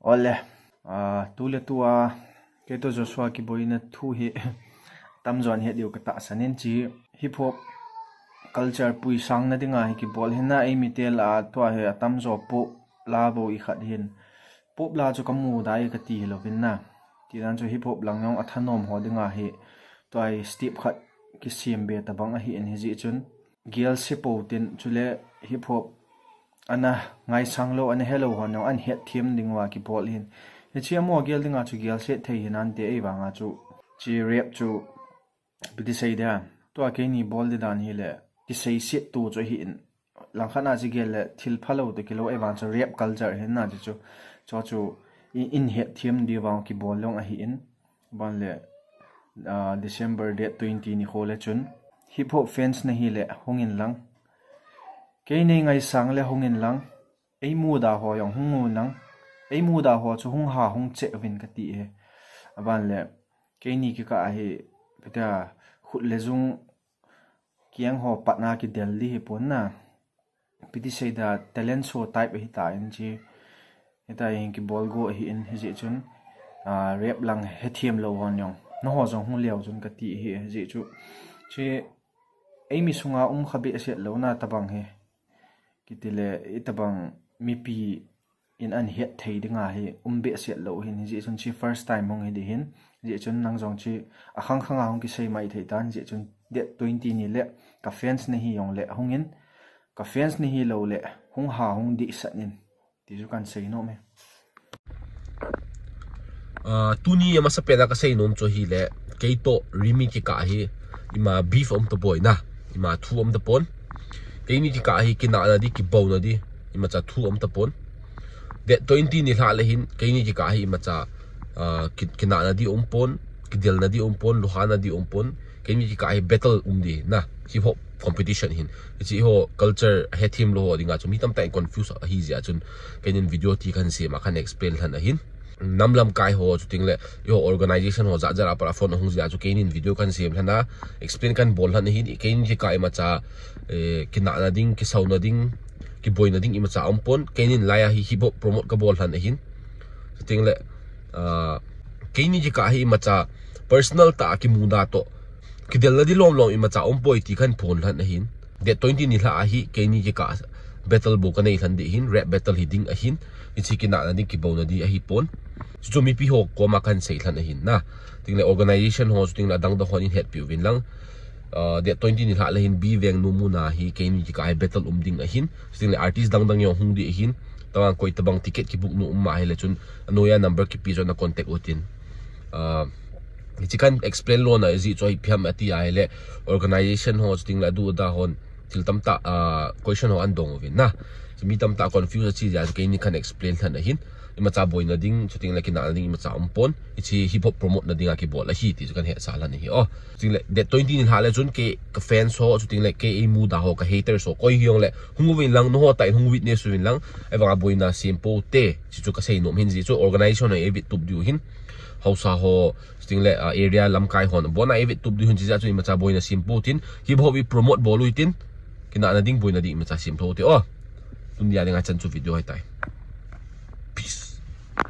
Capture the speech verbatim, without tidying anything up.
Ole, ah, tu le tu a, kei toh Joshua kiboina thu hi tamjo nahet diu katahsan in, hiche hip hop culture puisangna dinga hi kibol ahin, eimite lah a tua hi atamjo pop la bou ikhat ahin. Pop la chu kamuda e kati hilouvin na. Tidan chu hip hop lang jong athanom ho dinga hi tua hi step khat kisem be tabang ahin, hijeh chun gel se pou tin, chule hip hop ana ngaisang lou, ana helou hon jong ahin hetthem diuva kibol ahin. Hiche amaho gel dinga chu gel set thei hinante, eivanga chu hiche rap chu ipi ti sei dia, tua keini bol di dan hi le kiseiset tu chu ahin. Langkhat a chu gel le thil phalou toh kilou, eivang chu rap culture ahin na, chu chu chu chu i-, ahin hetthem diuva kibol jong ahin. Ban le, ah, December date twenty nikho le chun hip hop fans nahi le hung in lang, kei nei ngaisang le hung in lang, eimuda ho jong hung un lang, eimuda ho chu hung ha hung cheh uvin kati e. Aban le, keini kikah a hi, ipi tia, khut le jung keng ho patna kidel di hipon na. Ipi ti sei dia, talent show type ahitan, hiche hitia hin kibol go ahin, hijeh chun, ah, rap lang hetthem lou hon jong, nangho jong hung leu chun kati ahi, hijeh chun hiche eimi sunga um kha behseh louna tabang hi, kiti le, itobang mipi in ahin het thei dinga hi um behseh lou ahin, hijeh chun hiche first time hung hi di ahin, hijeh chun nang jong hiche akhang khanga hung kisei mai thei tan, hijeh chun date twenty ni le ka fans nahi jong le hung in, ka fans nahi lou le hung ha hung dehset in, ti chu kahin sei nom e. Ah, tuni amasapen a kasei nom chu ahile, kei toh Rimi kikah hi ima beef aum tapoi na, ima thu aum tapon. Keini kikah hi kinahna di, kibouna di, imacha thu aum tapon. Date twenty ni lhah le hin, keini kikah hi imacha, ah, ki-, kinahna di aum pon, kidelna di aum pon, luhana di aum pon. Keini kikah hi battle um di na, hip hop competition ahin. Hiche eiho culture hetthem lou ho dinga chu mi tamtah in confuse ahi jeh a chun, keinin video ti kahin sem a kahin explain lhon ahin. Nam lamkai ho, chuteng le eiho organization ho jat jat a pat a phone ahung jeh a chu keinin video kahin sem lhon a, explain kahin bol lhon ahin. Keini kikah imacha, eh, kinahna ding, kisauna ding, kiboina ding imacha aum pon. Keinin laiya hi hip hop promote kabol lhon ahin. Chuteng le, ah, keini kikah hi imacha personal tah a kimuda toh, kidelna di lom lom imacha aum poi ti kahin phon lhon ahin. Date twenty ni lhah a hi keini kikah battle bou kanei lhon di ahin, rap battle hi ding ahin. Hiche kinahna ding, kibouna di ahi pon. Chu chu mipi ho koma kahin sei lhon ahin na. Chuteng le organization ho, chuteng le adang dang hon ahin hetpi uvin lang. Ah, date twenty ni lhah le hin B Veng nu muna hi keini kikah hi battle um ding ahin. Chuteng le artist dang dang jong hung di ahin. Tua koi tabang ticket kibook nom um ahile chun, anoiya number kipe chu na contact utin. Ah, hiche kahin explain lona jeh chu ipi ham ati ahile, organization ho, chuteng le adu ada hon thil tamtah, ah, question ho ahin dong uvin na. Chu mi tamtah confuse ahi jeh a chu keini kahin explain lhon ahin. Imacha boina ding, chuteng le kinahna ding imacha aum pon. Hiche hip hop promote na dinga kibol ahi ti chu kahin hetsah lhon ahi. Oh, chuteng le date twenty ni lhah le chun kei ka fans ho, chuteng le kei eimuda ho, ka haters ho, koi hijongle hung uvin lang, nangho tah in hung witness uvin lang. Ahivanga boina sem pou te, hiche chu kasei nom ahin, hiche chu organization ho eivettup diu ahin. Haosa ho, chuteng le, ah, area lamkai hon abona eivettup diu ahin, hiche jeh a chu imacha boina sem pou tin, hip hop i promote bol utin, kinahna ding, boina ding imacha sem thou te. Oh, tuni a dinga chan chu video ahitai.